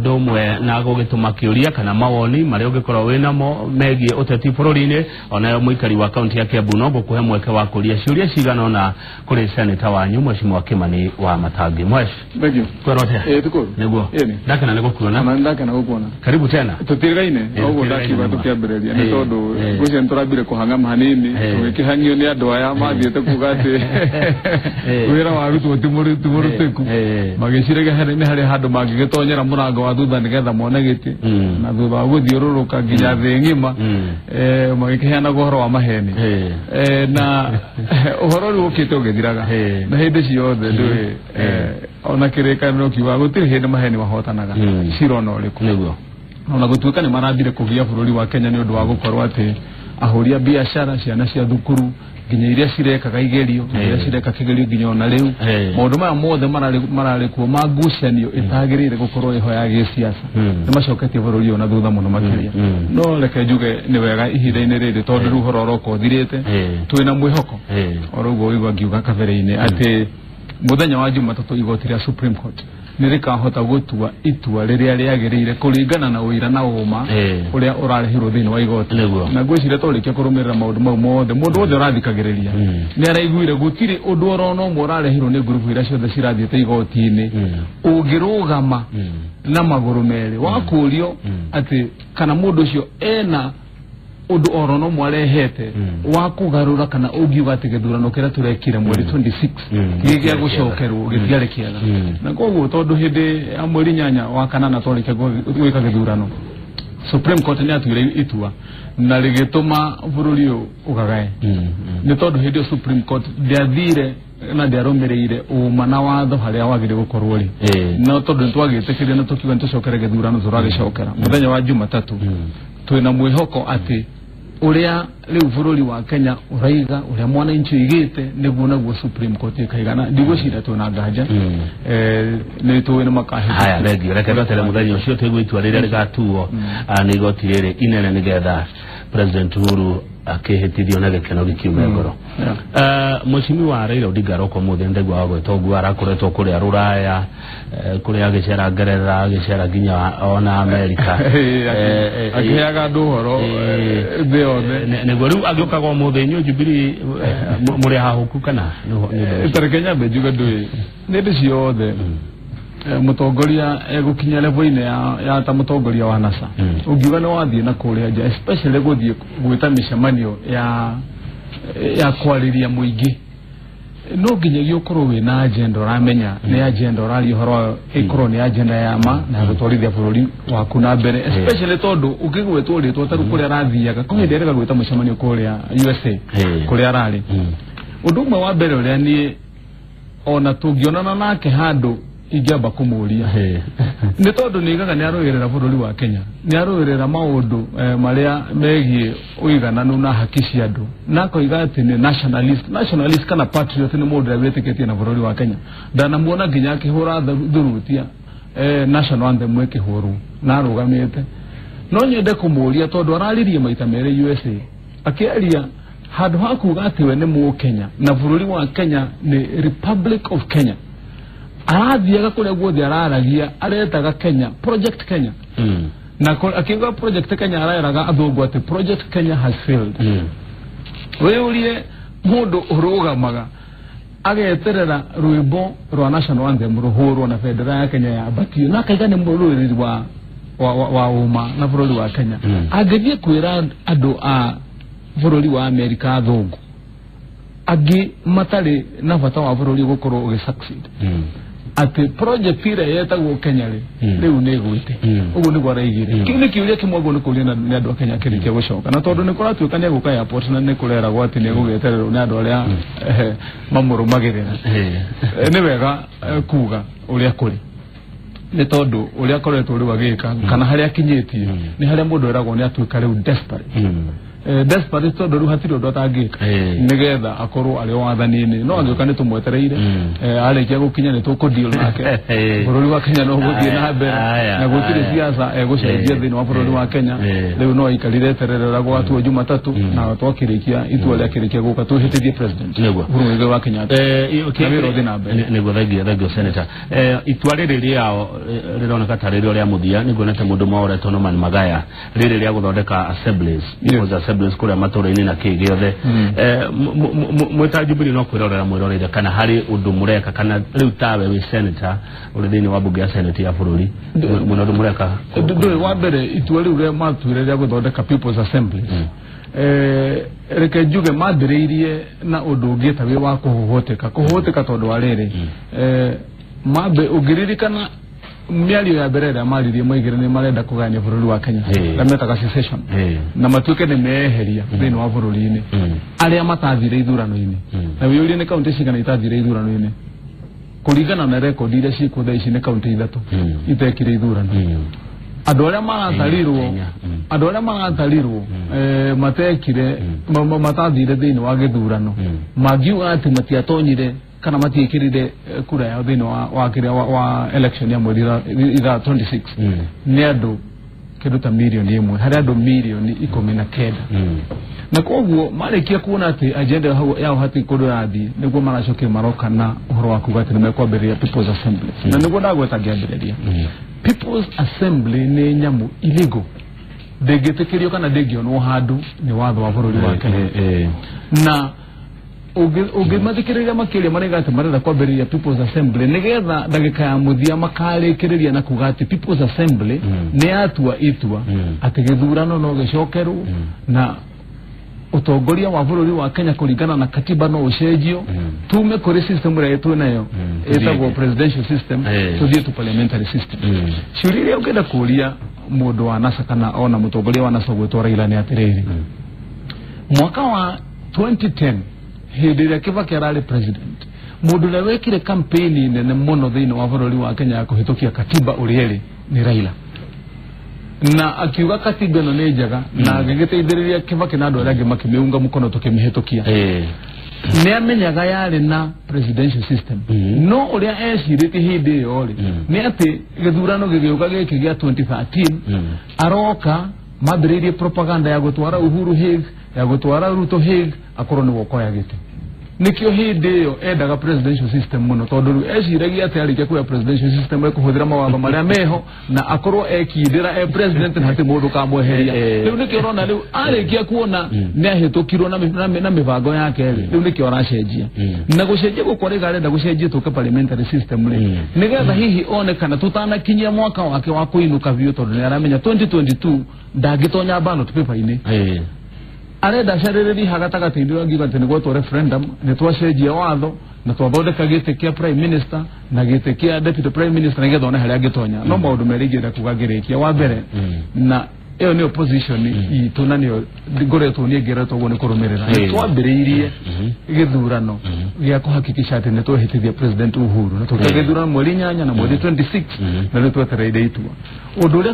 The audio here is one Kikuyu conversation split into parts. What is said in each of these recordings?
Ũndũ ũmwe na gũgĩtũma kĩũria kana mawoni marĩa ũngĩkorwo wĩ namo megiĩ ũteti bũrũri-inĩ. Onayo mũikari wa kaunti ya Kiambu no ngũkũhe mweke wa kũria ciũria cigana ũna kũrĩ seneta wanyu, Mheshimiwa Kimani wa Matangi. Mwesh. Thank you. Kwĩrwo atĩa? Eh, tuko. Nĩguo. Ĩni. Ndakena nĩ gũkuona. Ona ndakena gukuona. Karibu tena. Tũtirigaine ũguo. Tũtirigaine. Ndakiuga nĩma. tũkĩambĩrĩria nĩ tondũ ngwĩciria nĩ tũrambire kũhang'ama hanini, tũgĩkĩhang'io nĩ andũ aya mathiĩte kuga atĩ wĩra warutwo ti mũrutĩku. Magĩciragia nĩ harĩ handũ mangĩgĩtonyera mũrango wa thutha nĩgetha mone gĩtĩ, na thutha wa gũthiũrũrũka nginya thĩ ng'ima, magĩkĩheanaga ũhoro wa maheni. Na ũhoro rĩu ũkĩte ũgĩthiraga, na hĩndĩ ciothe ndũĩ, ona kĩrĩkanĩro kiugaga gũtirĩ hĩndĩ maheni mahotanaga cira ona ũrĩkũ. Ona gũtuĩka nĩ marambire kũgia bũrũri wa Kenya nĩ ũndũ wa gũkorwo atĩ ahũri a biacara, ciana cia thukuru nginya iria cirekaga igerio na iria cireka kĩgerio nginya ona rĩu, maũndũ maya mothe mararĩ kuo ma ngucanio ĩtagĩrĩire gũkorwo ĩho ya gĩsiasa, nĩ macoketie bũrũri ũyũ na thutha mũno makĩria. No reke njuge nĩ wega ihinda-inĩ rĩrĩ, tondũ rĩu ũhoro ũroka ũthirĩte, twĩna mwĩhoko oro ũguo ũigua ngiuga kabere-inĩ atĩ mũthenya wa Jumatatũ igoti rĩa Supreme Court nĩ rĩkahota gũtua itua rĩrĩa rĩagĩrĩire kũringana na ũira na ũma ũrĩa ũrarehirwo thĩinĩ wa igoti. Na ngwĩciria twarĩkia kũrũmĩrĩra maũndũ mau mothe, mũndũ wothe ũrathikagĩrĩria nĩ araiguire gũtirĩ ũndũ oro na ũmwe ũrarehirwo nĩ ngurubu iria ciothe cirathiĩte igoti-inĩ ũngĩrũgama na magũrũ merĩ wa kũũrio atĩ kana mũndũ ũcio ena ũndũ oro no ũmwe arehete wa kũgarũra kana ũngiuga atĩ gĩthurano kĩrĩa tũrekire mweri 26 gĩ gĩa gũcokerwo gĩtiarĩ kĩega. Na koguo tondũ hĩndĩ ya mweri 8 wa kanana twarĩkia gwĩka gĩthurano, Supreme Court nĩ yatuire itua na rĩgĩtũma bũrũri ũyũ ũgagae, nĩ tondũ hĩndĩ ĩyo Supreme Court ndĩathire na ndĩarũmĩrĩire ũma na watho harĩa wagĩrĩire gũkorwo rĩ. No tondũ nĩ twagĩtĩkĩria na tũkiuga nĩ tũcokere gĩthurano, tũragĩcokera mũthenya wa Jumatatũ, twĩna mwĩhoko atĩ ũrĩa rĩu bũrũri wa Kenya ũraiga, ũrĩa mwananchi oigĩte, nĩguo naguo Supreme Court ĩkaigana. Ndigwĩciria twĩna nganja. Nĩ tũĩ nĩ makahĩtũkia. Haya, thengio. Reke twetere mũthenya ũcio tũigue itua rĩrĩa rĩgatuo nĩ igoti rĩrĩ inene, nĩgetha President Uhuru akĩhĩtithio na gĩkeno gĩkiume ngoro. Mheshimiwa Raila Odinga aroka ũmũthĩ, ndaigua wa gwĩta ũguo, arakoretwo kũrĩa rũraya, kũrĩa agĩcera Ngeretha, agĩcera nginya ona Amerika. Akĩheaga andũ ũhoro thĩ yothe. Nĩguo rĩu agĩũkaga ũmũthĩ, inyuĩ Jubilee mũrĩ hahũku kana nĩ ũndũ ũcio? Tareke nyambe njuge, ndũĩ nĩ hĩndĩ ciothe mũtongoria egũkinya level-inĩ ya ta mũtongoria wa NASA, ũngiuga nĩ wathiĩ na kũrĩa nja, especially gũthiĩ gwĩta mĩcemanio ya kwarĩria mũingĩ, no nginyagia ũkorwo wĩna agenda ũramenya nĩ agenda ũraria ũhoro wayo, ĩkorwo nĩ agenda ya ma na ya gũtwarithia bũrũri waku na mbere, especially tondũ ũkĩgwetwo rĩtwa ta rĩu kũrĩa arathiaga kwa hĩndĩ ĩrĩa gwĩta mũcemanio kũrĩa USA, kũrĩa ararĩ. Ũndũ ũmwe wa mbere ũrĩa niĩ ona tũngĩonana nake handũ ingĩamba kũmũria, nĩ tondũ nĩ igaga nĩ arũĩrĩra bũrũri wa Kenya, nĩ arũĩrĩra maũndũ marĩa megiĩ ũigananu na haki cia andũ, na akoiga atĩ nĩ nationalist. Nationalist kana patriot nĩ mũndũ ũrĩa wĩtĩkĩtie na bũrũri wa Kenya. Ndanamuona nginya akĩhũra thurutia national anthem ĩkĩhũrwo na arũgamĩte. No nyende kũmũria, tondũ araririe maita merĩ USA, akĩaria handũ ha kuga atĩ we nĩ Mũkenya na bũrũri wa Kenya nĩ Republic of Kenya, arathiaga kũrĩa guothe araragia aretaga Kenya Project Kenya, na akiuga Project Kenya areraga athũngũ atĩ Project Kenya has failed. Wĩyũrie, mũndũ ũrũgamaga ageterera rwĩmbo rwa national anthem rũhũrwo na bendera ya Kenya yambatio na akaiga nĩ mũrũĩrĩri wa ũma na bũrũri wa Kenya, angĩthiĩ kwĩra andũ a bũrũri wa Amerika, athũngũ angĩ matarĩ na bata wa bũrũri gũkorwo ũgĩ succeed, atĩ project ĩrĩa yetagwo Kenya rĩ, rĩu nĩ ĩgwĩte, ũguo nĩguo araigire. Kĩu nĩ kĩũria kĩmwe ũguo nĩ kũria nĩ andũ a Kenya kĩrĩkia gũcoka, na tondũ nĩ kũratuĩka nĩ egũka airport na nĩ kũreragwo atĩ nĩ egũgĩetererwo nĩ andũ arĩa mamũrũmagĩrĩra. Nĩ wega kuga ũrĩa kũrĩ, nĩ tondũ ũrĩa akoretwo rĩu agĩka kana harĩa akinyĩtie, nĩ harĩa mũndũ eragwo nĩ atuĩka rĩu desperate. Desperate tondũ rĩu hatirĩ ũndũ atangĩka nĩgetha akorwo arĩ wathani-inĩ no angĩũka nĩ tũmwetereire arĩkia gũkinya nĩ tũkũdeal nake bũrũri wa Kenya no gũthiĩ na mbere na gũtirĩ siasa egũcenjia thĩinĩ wa bũrũri wa Kenya rĩu no aikarire eterere ũrĩa gwatuo Jumatatu na twakĩrĩkia itua rĩakĩrĩkia gũka twĩhĩtithie president Uhuru Muigai wa Kenyatta na wĩra ũthiĩ na mbere. Nĩguo thengio senator. Itua rĩrĩ rĩao rĩroneka ta rĩrĩ rĩa mũthia nĩguonete mũndũ maoretwo Norman Magaya rĩrĩ rĩa gũthondeka assemblies people's assemblies kũrĩa matũũra-inĩ na kĩ gĩothe mwĩta Jubilee no kwĩrorera mwĩroreire kana harĩ ũndũ mũreka kana rĩu tawe wĩ senator ũrĩ thĩinĩ wa bunge ya senate ya bũrũri mũno ũndũ mũreka ndũrĩ wa mbere itua rĩu rĩa matuire rĩa gũthondeka people's assemblies reke njuge mambĩrĩirie na ũndũ ũngĩ ta wĩ wa kũhũhũtĩka kũhũhũtĩka tondũ wa rĩrĩ mambe ũngĩririkana mĩario ya mbere ĩrĩa maririe maigire nĩ marenda kũgayania bũrũri wa Kenya na metaga secession na matuĩke nĩ meeheria thĩinĩ wa bũrũri-inĩ arĩa matathire ithurano-inĩ na wĩyũrie nĩ kaunti cigana itathire ithurano-inĩ kũringana na rekondi iria ciĩkuo thaa ici nĩ kaunti ithatũ itekire ithurano andũ arĩa maratarirwo matekire matathire thĩinĩ wa gĩthurano mangiuga atĩ matiatonyire kana matiĩkĩrire kura yao thĩinĩ wa election ya mweri ithaa 26 nĩ andũ kĩndũ ta mirioni ĩmwe harĩ andũ mirioni 19 na koguo marĩkia kuona atĩ agenda yao hatirĩ kũndũ ĩrathiĩ nĩguo maracokire maroka na ũhoro wa kuga atĩ nĩ mekwambĩrĩria People's Assembly na nĩguo ndagweta ngĩambĩrĩria People's Assembly nĩ nyamũ illegal ndĩngĩtĩkĩrio kana ndĩngĩonwo handũ nĩ watho wa bũrũri wa Kenya na ũngĩmathikĩrĩria makĩria maraiga atĩ marenda kwambĩrĩria People's Assembly nĩgetha ndagĩka ya mũthia makarĩkĩrĩria na kuga atĩ People's Assembly nĩ yatua itua atĩ gĩthurano no gĩcokerwo na ũtongoria wa bũrũri wa Kenya kũringana na katiba no ũcenjio tume kũrĩ system ĩrĩa twĩ nayo ĩtagwo presidential system tũthiĩ to parliamentary system. Ciũria iria ũngĩenda kũũria mũndũ wa NASA kana ona mũtongoria wa NASA ũgwĩtwo Raila nĩ atĩrĩrĩ mwaka wa 2010 hĩndĩ ĩrĩa Kibaki ararĩ president mũndũ ũrĩa wekire campaign nene mũno thĩinĩ wa bũrũri wa Kenya ya kũhĩtũkia katiba ũrĩa ĩrĩ nĩ Raila na akiuga katiba ĩno nĩ njega na agĩgĩteithĩrĩria Kibaki na andũ arĩa angĩ makĩmĩunga mũkono tũkĩmĩhĩtũkia nĩ amenyaga yarĩ na presidential system no ũrĩa ecirĩtie hĩndĩ ĩyo rĩ nĩ atĩ gĩthurano gĩgĩũka gĩkĩ gĩa 2013 aroka mambĩrĩirie propaganda ya gũtwara Uhuru Hague ya gũtwara Ruto Hague akorwo nĩwe ũkoya gĩtĩ nikio hĩndĩ ĩyo endaga presidential system mũno tondũ rĩu eciragia atĩ arĩkia kuoya presidential system ekũhũthĩra mawatho marĩa meho na akorwo ekindĩra e president na hatirĩ mũndũ ũkamweheria rĩu nĩkĩo ũrona rĩu arĩkia kuona nĩ ahĩtũkirwo na mĩbango yake rĩ rĩu nĩkĩo aracenjia na gũcenjia gũkũ arĩga arenda gũcenjia tũke parliamentary system rĩ nĩgetha hihi one kana tũtanakinyia mwaka wake wa kũinũka biũ tondũ nĩ aramenya 2022 ndangĩtonya ballot paper-inĩ arenda acarĩrĩrie ha gatagatĩ-inĩ ũrĩa angiuga atĩ nĩgwetwo referendum nĩ twacenjia watho na twathondeka gĩtĩ kĩa prime minister na gĩtĩ kĩa deputy prime minister nĩgetha one harĩa angĩtonya no maũndũ merĩ ingĩenda kuga ngĩrĩkia wa mbere na ĩyo nĩyo position itũ na nĩyo ngoretwo niĩ ngĩretwo ũguo nĩ kũrũmĩrĩra nĩ twambĩrĩirie gĩthurano gĩa kũhakikisha atĩ nĩ twehĩtithia president Uhuru na tũkĩra gĩthurano mweri 8 na mweri 26 na nĩ twetereire itua ũndũ ũrĩa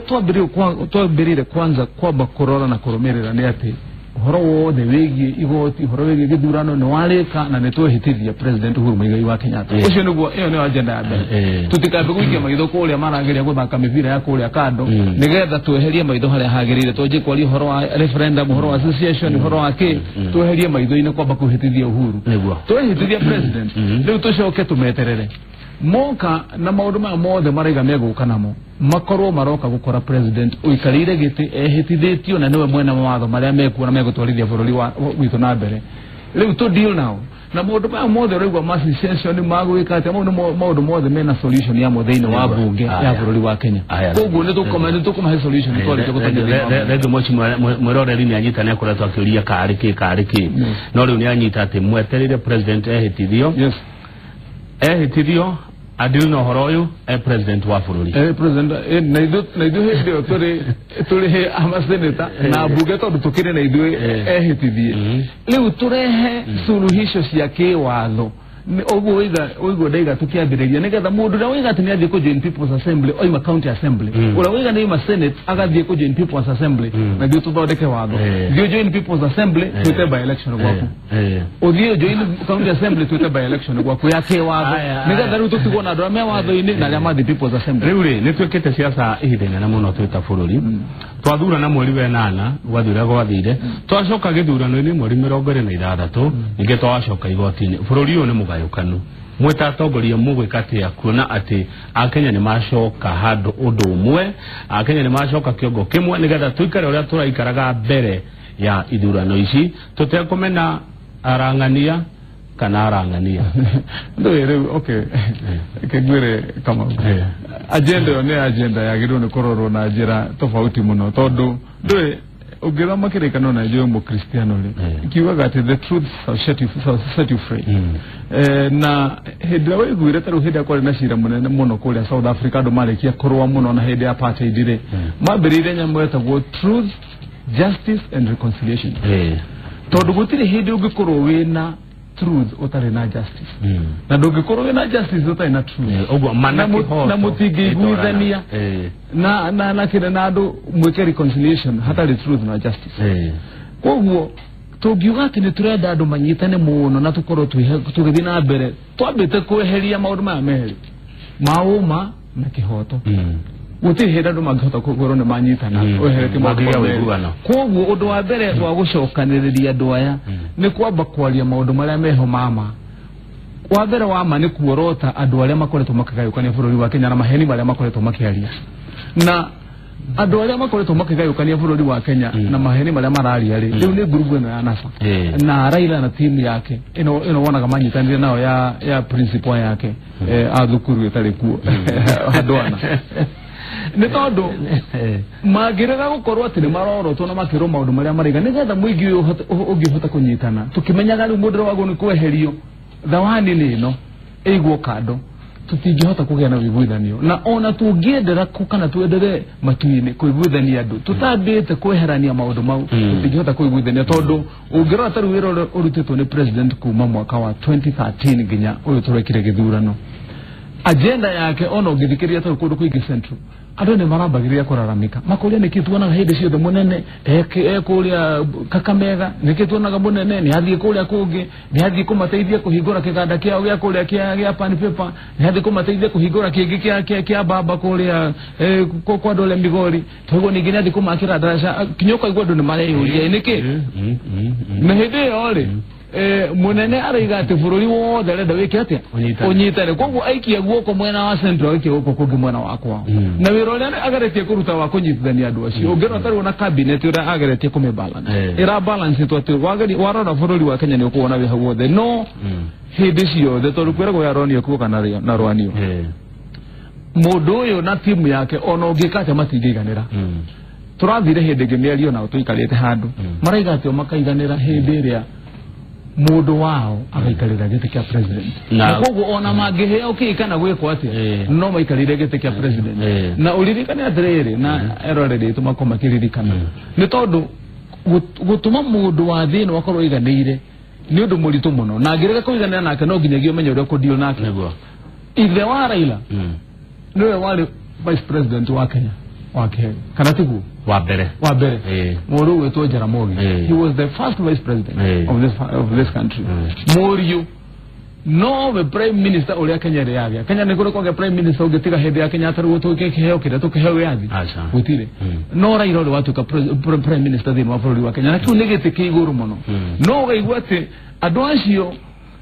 twambĩrĩire kwanza kwamba kũrora na kũrũmĩrĩra nĩ atĩ ũhoro wothe wĩgiĩ igoti ũhoro wĩgiĩ gĩthurano nĩ warĩka na nĩ twehĩtithia president Uhuru Muigai wa Kenyatta ũcio nĩguo ĩyo nĩyo agenda ya mbere tũtikambe gũikia maitho kũrĩa marageria gũthaka mĩbira ya kũrĩa kando nĩgetha tweherie maitho harĩa hagĩrĩire twanjie kwaria ũhoro wa referendum ũhoro wa association ũhoro wa kĩ tweherie maitho-inĩ kwamba kũhĩtithia Uhuru twehĩtithia president rĩu tũcoke tũmeterere moka na maũndũ maya mothe maraiga megũka namo makorwo maroka gũkora president ũikarĩire gĩtĩ ehĩtithĩtio na nĩwe mwene mawatho marĩa mekuo na megũtwarithia bũrũri witũ na mbere rĩu tũ deal nao na maũndũ maya mothe ũraigua ma secession magwĩka atĩa mau nĩ maũndũ mothe mena solution yamo thĩinĩ wa bunge ya bũrũri wa Kenya koguo nĩ tũkũmahe solution twarĩkia gũtonyia thengio mheshimiwa mwĩroreri nĩ anyita nĩ akoretwo akĩũria karĩ kĩ no rĩu nĩ anyita atĩ mwetereire president ehĩtithio ehĩtithio adili na ũhoro ũyũ e president wa bũrũri president na ithuĩ hĩndĩ ĩyo tũrĩ amaseneta na mbunge tondũ tũkĩrĩ na ithuĩ ehĩtithie rĩu tũrehe suluhisho cia kĩwatho Ũguo ũigua ndaiga tũkĩambĩrĩria nĩgetha mũndũ ũrĩa waiga atĩ nĩ athiĩ kũ join People's Assembly oima County Assembly, ũrĩa waiga nĩ oima Senate agathiĩ kũ join People's Assembly, na thiĩ tũthondeke watho, thiĩ join People's Assembly twĩte by election gwaku, ũthiĩ join County Assembly twĩte by election gwaku ya kĩwatho, nĩgetha rĩu tũtigwo na andũ arĩa me watho-inĩ na arĩa mathiĩ People's Assembly. Rĩu rĩ, nĩ twĩkĩte siasa ihinda inene mũno twĩ ta bũrũri. Twathurana mweri wa 8 gwathire gwathire, twacoka gĩthurano-inĩ mweri 26, ningĩ twacoka igoti-inĩ. Bũrũri ũyũ nĩ mũgayũkanu. Mwĩta atongoria mũgwĩka atĩa kuona atĩ Akenya nĩ macoka handũ ũndũ ũmwe, Akenya nĩ macoka kĩongo kĩmwe, nĩgetha tũikare ũrĩa tũraikaraga mbere ya ithurano ici tũtekũmena arang'ania kana arang'ania? Ndũĩ rĩu, okay, reke ngwĩre Kamau, agenda ĩyo nĩ agenda yagĩrĩirwo nĩ kũrorwo na njĩra tofauti mũno, tondũ ndũĩ ũngĩthoma kĩrĩkanĩro na njũĩ mũkristiano rĩ, kiugaga atĩ the truth shall set you free. Na hĩndĩ ĩrĩa waiguire ta rĩu hĩndĩ ĩrĩa kwarĩ na cira mũnene mũno kũrĩa South Africa, andũ marĩkia kũrũa mũno na hĩndĩ ya apartheid rĩ, mambĩrĩirie nyamũ ĩtagwo truth, justice and reconciliation, tondũ gũtirĩ hĩndĩ ũngĩkorwo wĩna truth ũtarĩ na justice, na ndũngĩkorwo wĩna justice ũtarĩ na truth. Ũguo mana na mũtingĩiguithania na na na kĩrĩa na andũ mwĩke reconciliation hatarĩ truth na justice. Koguo tũngiuga atĩ nĩ tũrenda andũ manyitane mũno na tũkorwo tũgĩthiĩ na mbere, twambĩte kweheria maũndũ maya merĩ ma ũma na kĩhoto, gũtirĩ hĩndĩ andũ mangĩhota kwĩrwo nĩ manyitana weheretie maũndũ mau merĩ. Koguo ũndũ wa mbere wa gũcokanĩrĩria andũ aya nĩ kwamba kwaria maũndũ marĩa meho mama. Wa mbere wa ma nĩ kuorota andũ arĩa makoretwo makĩgayũkania bũrũri wa Kenya na maheni marĩa makoretwo makĩaria, na andũ arĩa makoretwo makĩgayũkania bũrũri wa Kenya na maheni marĩa mararia rĩ, rĩu nĩ ngurubu ĩno ya NASA na Raila na timu yake ĩno wonaga manyitanĩire nao ya principal yake a thukuru ĩtarĩ kuo andũ ana, nĩ tondũ mangĩrega gũkorwo atĩ nĩ marorotwo na makĩrwo maũndũ marĩa maraiga nĩgetha mũingĩ ũyũ ũngĩhota kũnyitana. Tũkĩmenyaga rĩu mũndũ ũrĩa wagwo nĩ kweherio thawani nĩ ĩno ĩigwo kando, tũtingĩhota kũgĩa na ũiguithanio, na ona tũngĩendera kana twendere matu-inĩ kũiguithania andũ tũtambĩte kweherania maũndũ mau, tũtingĩhota kũiguithania, tondũ ũngĩrora ta rĩu wĩra ũrĩa ũrutĩtwo nĩ president kuma mwaka wa 2013 nginya ũyũ tũrekire gĩthurano, agenda yake ona ũngĩthikĩrĩria ta rĩu kũndũ kũingĩ Central, andũ nĩ marambagĩrĩria kũraramĩka makoria nĩkĩ tuonaga hĩndĩ ciothe mũnene ekũrĩa Kakamega, nĩkĩ tuonaga mũnene nĩ athiĩ kũrĩa kũngĩ, nĩ athiĩ kũmateithia kũhingũra kĩganda kĩao gĩa kũrĩa gĩa pan paper, nĩ athiĩ kũmateithia kũhingũra kĩngĩ kĩa baba kũrĩa kwa andũ arĩa Migori, twaigua ningĩ nĩ athiĩ kũmakĩra ndaraca, kinya ũkaigua andũ nĩ mareyũria nĩkĩ. Na hĩndĩ ĩyo rĩ, mũnene araiga atĩ bũrũri wothe arenda wĩke atĩa, ũnyitane. Koguo aikia guoko mwena wa Central, aikia guoko kũngĩ mwena wa kwao, na wĩra ũrĩa ageretie kũruta wa kũnyitithania andũ acio, ũngĩrora ta rĩu na cabinet ũrĩa ageretie kũmĩ balance, ĩra balance ĩtwo atĩ warora bũrũri wa Kenya nĩ ũkuona wĩ hau wothe, no hĩndĩ ciothe tondũ kwĩragwo yaronio kuo kana na rwanio, mũndũ ũyũ na timu yake ona ũngĩka atĩa matingĩiganĩra. Tũrathire hĩndĩ ĩngĩ mĩario nao tũikarĩte handũ, maraiga atĩ o makaiganĩra hĩndĩ ĩrĩa mũndũ wao agaikarĩra gĩtĩ kĩa president, na koguo ona mangĩheo kĩ kana gwĩkwo atĩa no maikarĩre gĩtĩ kĩa president. Na ũririkane atĩrĩrĩ, na eroreri aitũ makorwo makĩririkana, nĩ tondũ gũtũma mũndũ wa thĩ ĩno akorwo aiganĩire nĩ ũndũ mũritũ mũno, na angĩrega kũiganĩra nake no nginyagia ũmenye ũrĩa ũkũdeal nake. Ithe wa Raila nĩwe warĩ vice president wa Kenya wa kerĩ, kana tiguo? Wa mbere. Wa mbere. Mũndũ ũgwĩtwo Jaramogi, he was the first vice president of this country. Mũriũ nowe prime minister ũrĩa Kenya ĩrĩ yagĩa. Kenya nĩ kũrĩ kwagĩa prime minister ũngĩtiga hĩndĩ ya Kenyatta rĩu tũkĩheo kĩrĩa tũkĩheo wĩyathi, gũtirĩ. No Raila ũrĩa watuĩka prime minister thĩinĩ wa bũrũri wa Kenya, na kĩu nĩ gĩtĩ kĩ igũrũ mũno. No ũkaigua atĩ andũ acio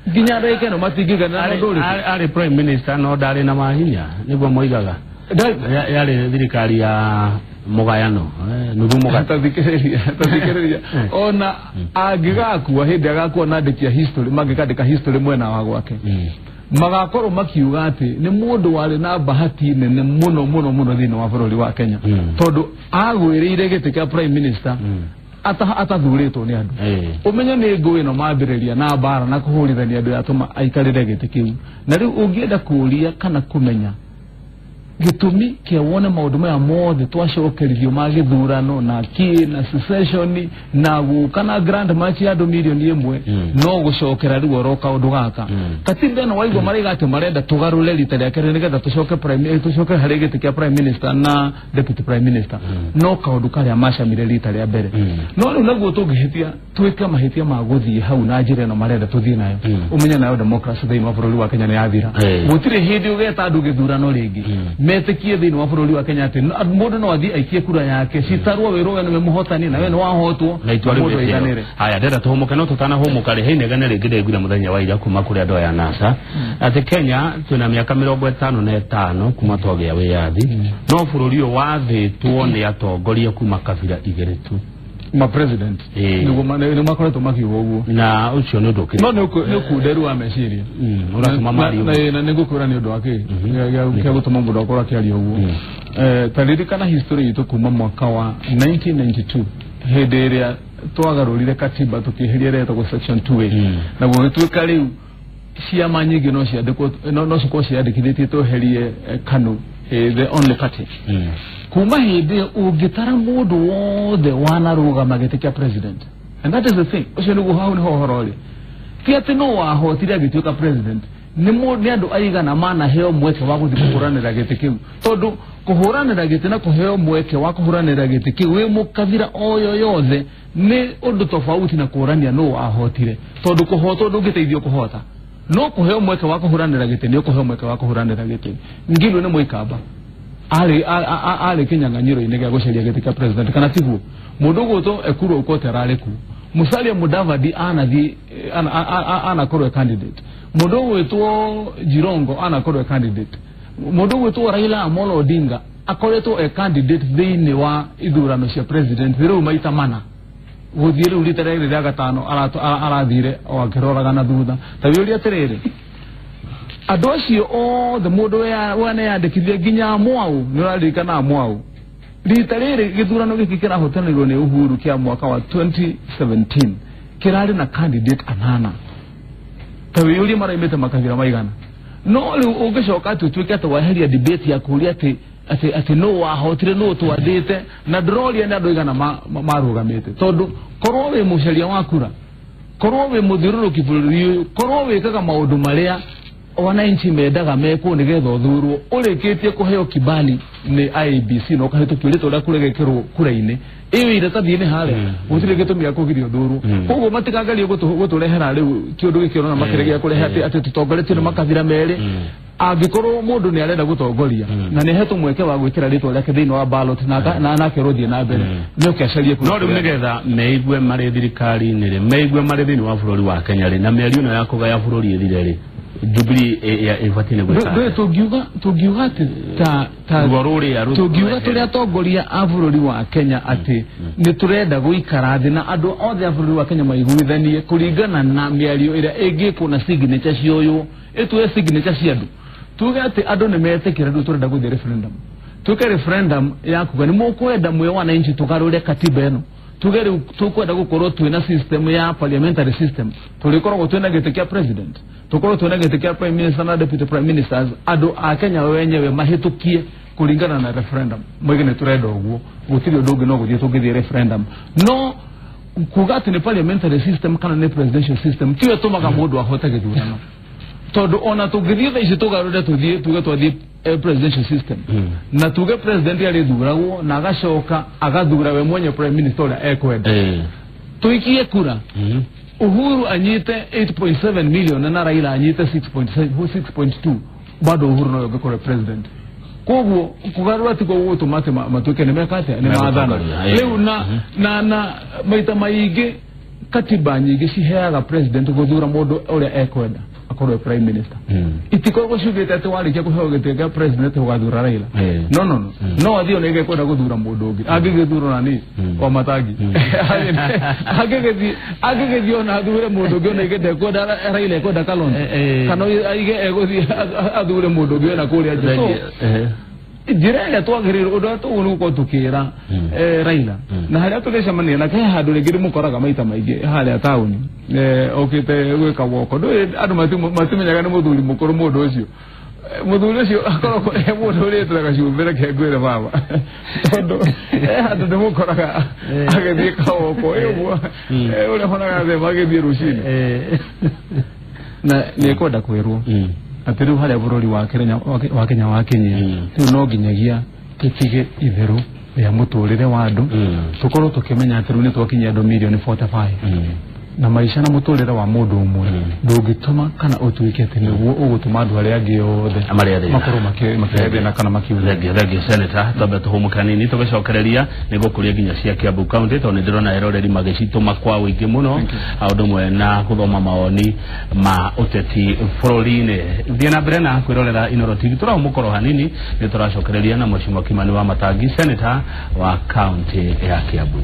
nginya ndagĩka ĩno matingĩiganĩra na ũndũ ũrĩkũ. Arĩ prime minister no ndarĩ na mahinya, nĩguo moigaga. Yarĩ thirikari ya mũgayano, nuthu mũgayano. Tathikĩrĩria ona angĩgakua hĩndĩ agakua na andĩki a history mangĩkandĩka history mwena wa gwake, magakorwo makiuga atĩ nĩ mũndũ warĩ na bahati nene mũno mũno mũno thĩinĩ wa bũrũri wa Kenya, tondũ agwĩrĩire gĩtĩ kĩa prime minister atathurĩtwo nĩ andũ. Ũmenye nĩ ngũĩ ĩno mambĩrĩria na mbara na kũhũrithania andũ yatũma aikarĩre gĩtĩ kĩu. Na rĩu ũngĩenda kũũria kana kũmenya Gĩtũmi kĩa wone maũndũ maya mothe twacokerithio ma gĩthurano na kĩ na secession na gũka na grand march ya andũ milioni 1 no gũcokera rĩu oro kaũndũ gaka. Katiba ĩno waigua maraiga atĩ marenda tũgarũre rita rĩa kerĩ nĩgetha tũcoke tũcoke harĩ gĩtĩ kĩa prime minister na deputy prime minister, no kaũndũ karĩa macamire rita rĩa mbere. No rĩu naguo tũngĩhĩtia twĩke mahĩtia ma gũthiĩ hau na njĩra ĩno marenda tũthiĩ nayo, ũmenye nayo democracy thĩinĩ wa bũrũri wa Kenya nĩ yathira. Gũtirĩ hĩndĩ ũgeta andũ gĩthurano rĩngĩ metekie thĩinĩ wa bũrũri wa Kenya atĩ mũndũ no athiĩ aikie kura yake citarwo wĩrwo we nĩwe mũhotani na we nĩ wahotwo na itua mũndũ rĩu aiganĩre. Haya, ndĩrenda tũhũmũke, no tũtanahũmũka rĩ, heinegene rĩngĩ ndĩraiguire mũthenya wa ira kuma kũrĩ andũ aya NASA atĩ Kenya twĩna mĩaka 55 kuma twagĩa wĩyathi, no bũrũri ũyũ wathĩtwo nĩ atongoria kuma kabira igĩrĩ tu. Ma president nĩguo nĩ makoretwo makiuga ũguo, na ũcio nĩ ũndũ ũkĩrĩ no nĩ ũkunderu wa meciria ũratũma mario. Na nĩ ngũkwĩra nĩ ũndũ wa kĩ gĩa gũtũma mũndũ akorwo akĩaria ũguo. Ta ririkana history itũ kuma mwaka wa 1992 hĩndĩ ĩrĩa twagarũrire katiba tũkĩeheria ĩrĩa ĩtagwo section 2A, na gũgĩtuĩka rĩu ciama nyingĩ no ciandĩkwo, no cikorwo ciandĩkithĩtie tweherie KANU, the only party. Kuma hĩndĩ ĩyo ũngĩtara mũndũ wothe wanarũgama gĩtĩ kĩa president, and that is the thing, ũcio nĩguo hau nĩho ũhoro ũrĩ. Ti atĩ no wahotire agĩtuĩka president, nĩ andũ aigana manaheo mweke wa gũthiĩ kũhũranĩra gĩtĩ kĩu, tondũ kũhũranĩra gĩtĩ na kũheo mweke wa kũhũranĩra gĩtĩ kĩu wĩ mũkabira o yothe nĩ ũndũ tofauti na kũrania nũ wahotire, tondũ kũhotwo ndũngĩteithio kũhota, no kũheo mweke wa kũhũranĩra gĩtĩ nĩ ũkũheo mweke wa kũhũranĩra gĩtĩ. Ngilu nĩ Mũikamba arĩ kĩnyang'anyĩro-inĩ gĩa gũcaria gĩtĩ kĩa president, kana tiguo? Mũndũ ũgwĩtwo Ekuru Aukot ararĩ kuo, Musalia Mudavadi anathiĩ anakorwo e candidate, mũndũ ũgwĩtwo Jirongo anakorwo e candidate, mũndũ ũgwĩtwo Raila Amolo Odinga akoretwo e candidate thĩinĩ wa ithurano cia president rĩu maita mana, gũthiĩ rĩu rita rĩrĩ rĩa gatano arathire o akĩroraga na thutha. Ta wĩũrie atĩrĩrĩ, andũ acio othe mũndũ waneyandĩkithia nginya Mwau, nĩ ũraririkana Mwau, rita rĩrĩ gĩthurano gĩkĩ kĩrahotanĩirwo nĩ Uhuru kĩa mwaka wa 2017 kĩrarĩ na candidate anana. Ta wĩyũrie maraimĩte makabira maigana. No rĩu ũngĩcoka atĩ ũtuĩke atĩ waheria debate ya kũũria atĩ nũ wahotire, nũ twathĩte, na ndĩroria nĩ andũ aigana marũgamĩte, tondũ korwo wĩ mũcaria wa kura, korwo wĩ mũthiũrũrũki bũrũri ũyũ, korwo wĩkaga maũndũ marĩa wananchi mendaga mekwo nĩgetha ũthurwo, ũrĩkĩtie kũheo kibali nĩ IEBC na ũkahĩtũkio rĩtwa rĩaku rĩgekĩrwo kura-inĩ ĩyo iratathi-inĩ harĩa, gũtirĩ gĩtũmi gĩa kũgiria ũthurwo. Koguo matikangerie gũtũrehera rĩu kĩũndũ gĩkĩ ũrona makĩrĩ gĩa kũrehe atĩ tũtongoretio nĩ makabira merĩ. Angĩkorwo mũndũ nĩ arenda gũtongoria na nĩ ahetwo mweke wa gwĩkĩra rĩtwa rĩake thĩinĩ wa ballot na akerwo thiĩ na mbere, nĩ oke acarie kura. No rĩu nĩgetha meigue marĩ thirikari-inĩ rĩ, meigue marĩ thĩinĩ wa bũrũri wa Kenya rĩ, na mĩario ĩno ya kũgaya bũrũri ĩthire rĩ, Jubilee ĩbatiĩ nĩ gwĩka atĩa? Tũngiuga atĩ tũngiuga tũrĩ atongoria a bũrũri wa Kenya atĩ nĩ tũrenda gũikara thĩ na andũ othe a bũrũri wa Kenya maiguithanie kũringana na mĩario ĩrĩa ĩngĩkwo na signature cioywo, ĩtue signature cia andũ, tuge atĩ andũ nĩ metĩkĩra rĩu tũrenda gũthiĩ referendum, twĩke referendum ya kuga nĩ mũkwenda mwĩ wananchi tũgarũre katiba ĩno, tuge rĩu tũkwenda gũkorwo twĩna system ya parliamentary system, tũrĩkoragwo twĩna gĩtĩ kĩa president, tũkorwo twĩna gĩtĩ kĩa prime minister na deputy prime ministers, andũ a Kenya wenyewe mahĩtũkie kũringana na referendum, moige nĩ tũrenda ũguo, gũtirĩ ũndũ ũngĩ no gũthiĩ tũngĩthiĩ referendum. No kuga atĩ nĩ parliamentary system kana nĩ presidential system tiyo ĩtũmaga mũndũ ahote gĩthurano, tondũ ona tũngĩthiĩ thaa ici tũgarũre tũthiĩ tuge twathiĩ presidential system na tuge president arĩthuragwo na agacoka agathura we mwenye prime minister ũrĩa ekwenda, tũikie kura Uhuru anyite 8.7 million na Raila anyite 6.2, bado Uhuru nowe ũngĩkorwo president. Koguo kũgarũra tiguo gũgũtũma atĩ matuĩke nĩ meka atĩa, nĩ mathana rĩu. Na maita maingĩ katiba nyingĩ ciheaga president gũthura mũndũ ũrĩa ekwenda akorwo prime minister, itikoragwo ciugĩte atĩ warĩkia kũheo gĩtĩ kĩa president ũgathura Raila. No no no, no athiĩ ona ĩgekwenda gũthura mũndũ ũngĩ, angĩgĩthurwo na niĩ wa Matangi, angĩgĩthiĩ ona athure mũndũ ũngĩ ona ige ndekwenda Raila ekwenda Kalonzo, kana aige egũthiĩ athure mũndũ ũngĩ ona kũrĩa nja. So njĩra ĩrĩa twagĩrĩirwo ũndũ ũrĩa tũguo nĩ gũkorwo tũkĩra Raila na harĩa tũgĩcemania nake, he handũ rĩngĩ ndĩmũkoraga maita maingĩ harĩa taũni okĩte gwĩka woko, ndũĩ andũ matimenyaga nĩ mũthuri mũkũrũ mũndũ ũcio. Muthuri ucio akorwo e mundu urĩte na gacumbĩ, reke ngwĩre baba, tondũ he handũ ndĩmũkoraga agĩthiĩ kawoko ĩ ũguo, ũrĩa honaga thema agĩthiĩ rũcinĩ, na nĩ ekwenda kwĩrwo atĩ rĩu harĩa bũrũri wa Kenya wakinyia, rĩu no nginyagia tũtige itherũ rĩa mũtũrĩre wa andũ, tũkorwo tũkĩmenya atĩ rĩu nĩ twakinyia andũ mirioni 45, na maica na mũtũrĩre wa mũndũ ũmwe ndũngĩtũma kana ũtuĩke atĩ nĩguo ũgũtũma andũ arĩa angĩ othe marĩa thĩna. Makorwo makĩrehe thĩna kana makiuga. Thengiũ, thengiũ, Senator. Twambe tũhũmũke hanini, tũgĩcokereria nĩ gũkũria nginya cia Kiambu County, tondũ nĩ ndĩrona eroreri magĩcitũma kwa ũingĩ mũno, ũndũ ũmwe na gũthoma mawoni ma ũteti bũrũri-inĩ. Thiĩ na mbere na kwĩrorera Inoro TV. Tũrahũmũka hanini, nĩ tũracokereria na Mheshimiwa Kimani wa Matangi, Senator wa county ya Kiambu.